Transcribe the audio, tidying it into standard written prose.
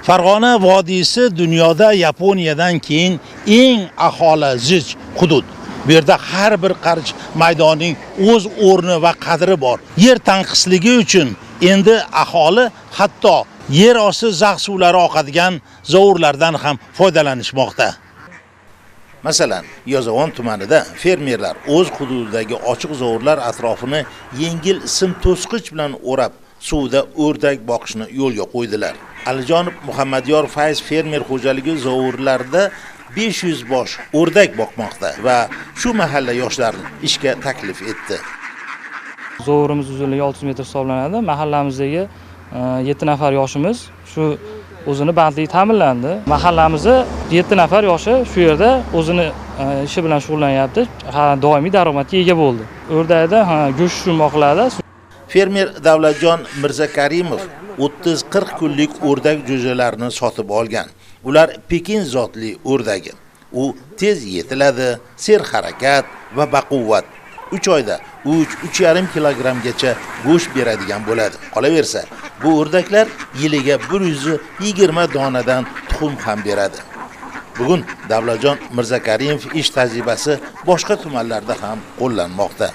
Farg'ona vodiysi dunyoda Yaponiyadan keyin eng aholi zich hudud. Bu yerda har bir qarich maydonning o'z o'rni va qadri bor. Yer tanqisligi uchun endi aholi hatto yer osti zax suvlari oqadigan zovurlardan ham foydalanishmoqda. Masalan, Yozyovon tumanida fermerlar o'z hududidagi ochiq zovurlar atrofini yengil sim to'sqich bilan o'rab, suvda o'rdak boqishni yo'lga qo'ydilar. Alijonov Muhammadyor Fayz fermer xo'jaligi zovurlarida 500 bosh o'rdak boqmoqda va shu mahalla yoshlarini ishga taklif etdi. Zovurimiz uzunligi 600 metr hisoblanadi. Mahallamizdagi 7 nafar yoshimiz shu o'zini bandligi ta'minlandi. Mahallamizni 7 nafar yoshi shu yerda o'zini ishi bilan shug'ullanyapti. Doimiy daromadga ega bo'ldi. O'rdakda go'sht uchun boqiladi. Fermer Davlatjon Mirzakarimov 30-40 kunlik o'rdak jo'jalarini sotib olgan. Ular Pekin zotli o'rdagi. U tez yetiladi, serharakat va baquvvat. 3 oyda 3-3,5 kilogrammgacha go'sht beradigan bo'ladi. Qolaversa, bu o'rdaklar yiliga 120 donadan tuxum ham beradi. Bugun Davlatjon Mirzakarimov ish tajribasi boshqa tumanlarda ham qo'llanmoqda.